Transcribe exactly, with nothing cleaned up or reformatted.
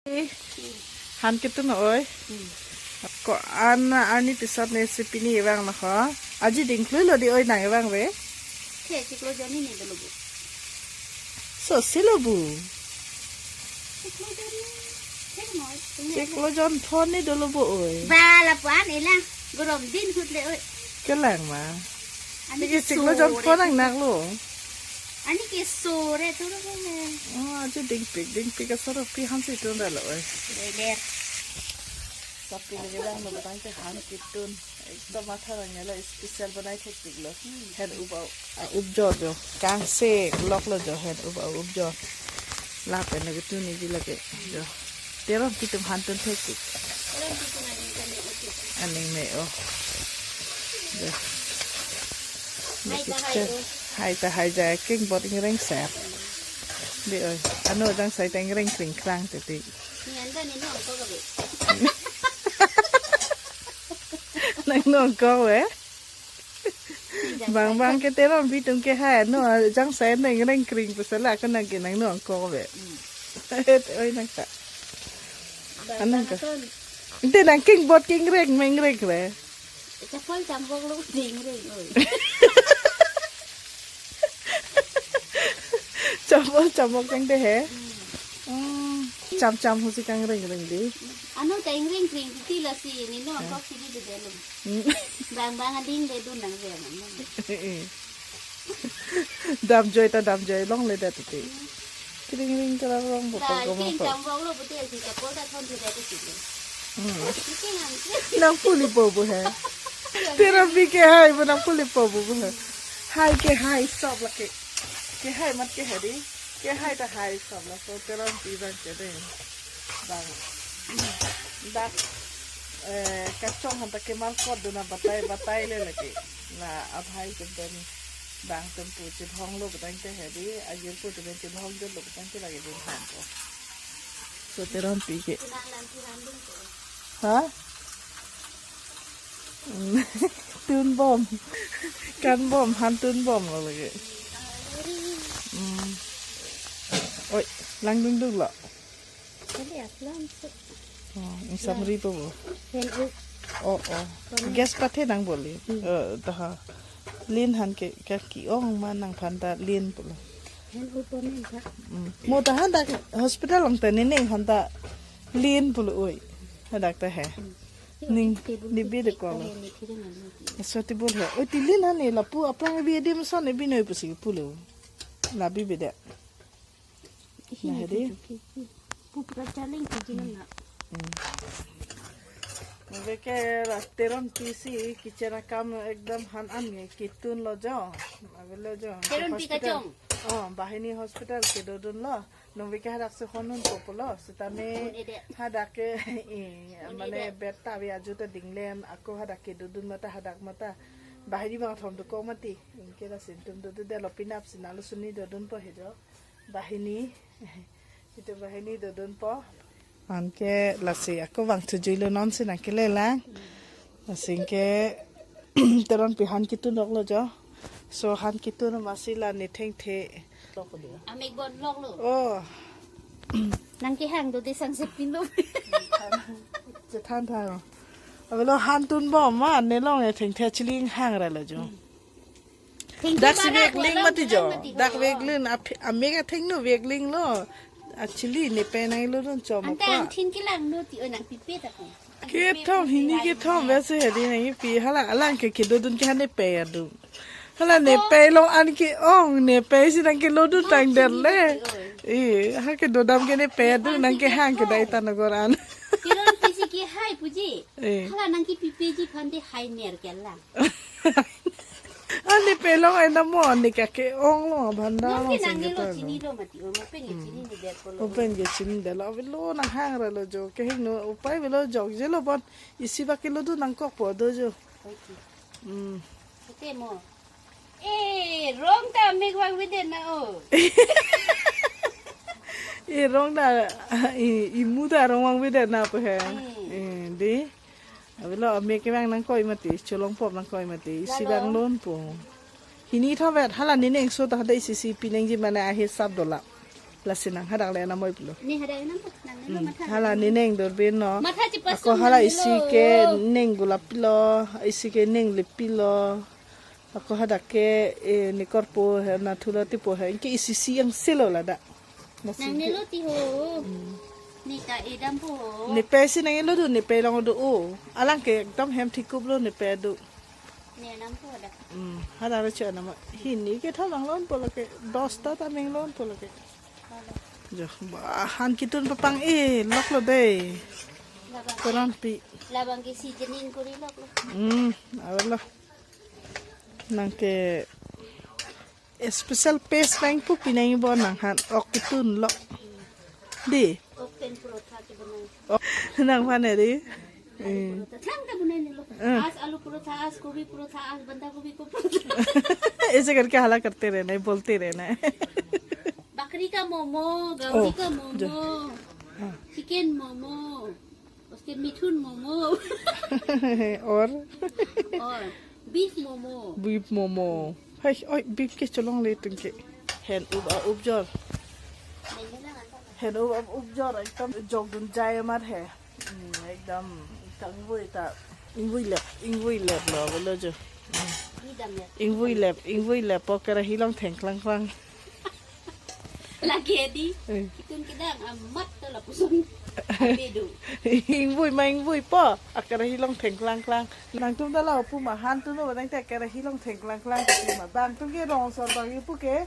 Han ketun oi. Hmm. Ko-an arni pisot ne si pini evang na ho. Aji dingklui lo dei oi nang evang ve. Ke chiklo jon ni dolo bu. So si lo bu. Chiklo jon ni. Thek noi. Chiklo jon thon ni dolo bu oi. Ba lapu-an elang. Gorom din hut le oi. Kelang ma. Ani ke chiklo jon thon nang nak lo. Ani ke sore tu lo ke. Oh, aji dingpik, dingpik asoro pi hansi tun ra lo oi. Leder. Sapi lagi bang lo bang ke han ketun. Ekdom matha bang ya lo special banai thek tik lo. Hen up au, ah, up jo jo. Kangse lok lo jo hen up au up jo. Lapen lagi tu ni ji lagi jo. Teron kitum han tun thek tik. Teron kitum ani kami uti. Aning me o. Jo. Hai ta hai o. Hai ta hai ja king bot ingreng ser. Dei oi. Ano jang sai ta ingreng kring krang titik. Ni anda ni no ko ko. Nang no ko we. Bang bang ke Teronpi tum ke hai no jang sai nang reng kring pesala ko nang ke nang no ko we. Hmm. Oi nang ta. Bang anang bang ka. Aton. Ante nang king bot king reng meng reng re. Chapol chambok lo ding reng oi. Chambok chambok keng de he. Hmm. Hmm. Cham cham husi kang reng reng de. Ano ta ingreng kring titi lasi ni no kok sidi de delo. Hmm. Bang bang ading de dun nang ve man. Dam joi ta dam joi long le de titi. Kring ring kra rong bo ko mo ko. Kring chambok lo pute si chapol ta thon thida tu si. Hmm. Nang puli po bo he. Teronpi ke hai bo nang puli po bo bo he. Hai ke hai sop lake. Ke hai mat ke hai dei. Ke hai ta hai sop laso Teronpi bang ke dei. Bang. Dak, eh, kachong han ta kemal kot dona batai batai le lake. La abhai tum pen bang tum pu chibhong lo batang te hai dei. Ajir pu tum pen chibhong lo batang te lake dun han ko. So Teronpi ke. Ha? Tun bom. Kan bom, han tun bom lo lagi. Hmm. Oi, lang dung dung lo. Kali aplam se. Oh, insam ri po bo. Hen u. Oh, oh. Gas pathe nang boli. Hmm. Eh, taha. Lin han ke, ke ki-ong ma nang phan ta lin pulo. Hen u po men ta. Hmm. Mo ta han ta hospital long ta ne ne han ta lin pulo oi. Hadak ta he. Hmm. Ning, ni bi de ko lo. Soti bol he. Oi, tilin han ne lapu aphrang bi adim son ne bi noi pusi pulo. La bi bi de. Nah, jadi. Pupu kachaling kijinam na. Hmm. Nang ve ke la Teronpi si kitchen akam ekdom han an nge ketun lo jo. Ave lo jo. Teronpi hospital. Kachong. Oh, Bahini hospital kedo dun lo. Nang ve ke hadak si honun ko pulo. Sitame hadak ke, eh, mane bed ta ave aju ta dinglen. Ako hadak kedo dun mata hadak mata. Bahini bang thom do ko mati. Inke la sintum do do de lo pinap si nalo suni do dun po he jo. Bahini. Itum Bahini dodun po. Anke lasi ako bang thujui lo non si nang kele lang. Lasi ke Teronpi han ketun lok lo jo. So han ketun masi la ne thengthe. Amek bon lok lo. Oh. Nang kehang do de sang sepin lo. Chethan than. Avelo han tun bom ma ne long e thengthe chili hang ra lo jo. Dak si vekling mati jo. Dak vekling ap-, amek athengno vekling lo. Actually ne pen ai lo dun chom apa. Ante angthin kelang no ti oi nang pipe ta ko. Kethom hini kethom vese hedi nang pi hala alang ke kedodun ke hane pe adu. Hala ne pe long an ke-ong ne pe si nang kelodun tang der le. Eh, ha kedodam ke ne pe adu nang kehang ke dai ta nagor an. Teronpi si kehai puji. Eh. Hala nang kepipeji aphan de hai ner kelang. Ani pelong ai namo ani kake-ong lo bhanda. Nang ke nang sing nilo keton. Chini lo mati o mo pen ke chini ni der ko lo. Mo pen ke chini der lo avelo nang hang ra lo jo kehingno upai avelo jo je lo bon isi ba kelodun nangkok po do jo. Oke. Hmm. Oke mo. Eh, rong ta mek vang vide na o. Eh, rong ta, i, imu ta rong vang vide na pe he. Hmm. Eh, de. Avelo amek kevang nangkoi mati, cholong pop nangkoi mati, isi vang lon po. Hini thavet, hala ne neng so ta hada isi si pineng ji mane ahe sap dola. Lasi nang hadak le namoi pulo. Ne hadak enam po, nang nelo. Hmm, matha hala ne neng durbin lo. Matha chepas ako lo, hala nang nelo. Isi ke neng gulap pilo, isi ke neng lip pilo. Ako hadak ke, eh, ne korpo he, na thulo tipo he. Anke isi si yang selo ladak. Nasi nang nelo ti ho. Hmm. Ne ta edam po ho. Ne pe si nang elo do, ne pe long do o. Alang ke ekdom hem thikup lo ne pe do. Ne enam po hadak. Hmm, hadak le chu enam. Hini ke tha lang lon po lake. Dos ta ta meng lon po lake. Hala. Jo, ba, han kitun papang e, lok lo dei. Labang. Koran pi. Labang ke seasoning kori lok lo. Hmm, ave lo. Nang ke special paste nang pu pinang bo nang han ok kitun lo. Di. Open protha ke banai. Oh, nang pane di. Hmm. Protha. Thang ta banai nelo. Hmm. आज आलू परोठा, आज गोभी परोठा, आज बंदा गोभी को परोठा. ऐसे करके हाला करते रहना है, बोलते रहना है. बकरी का मोमो, गावरी ओ, का मोमो, जो. हाँ. चिकन मोमो, उसके मिथुन मोमो. और? और बीफ मोमो. बीफ momo. Hai, oi, beef ke cholongle tingke. Hen up a up jor. Hen up a up jor, ekdom jokdun jai amat he. Hmm, ekdom kangvoi ta. Ingvoi lep, ingvoi lep lo, bolo jo. Ingvoi lep, ingvoi lep, po kerahi long theng klang klang. Lake di, eh. Kitun kedang amat ta lapuson. Abedo. Ingvoi ma ingvoi po, akerahi long theng klang klang. Nangtum ta la opu ma han tu no, badang ta kerahi long theng klang klang, ma bang tum ke rong sor bang ipu ke.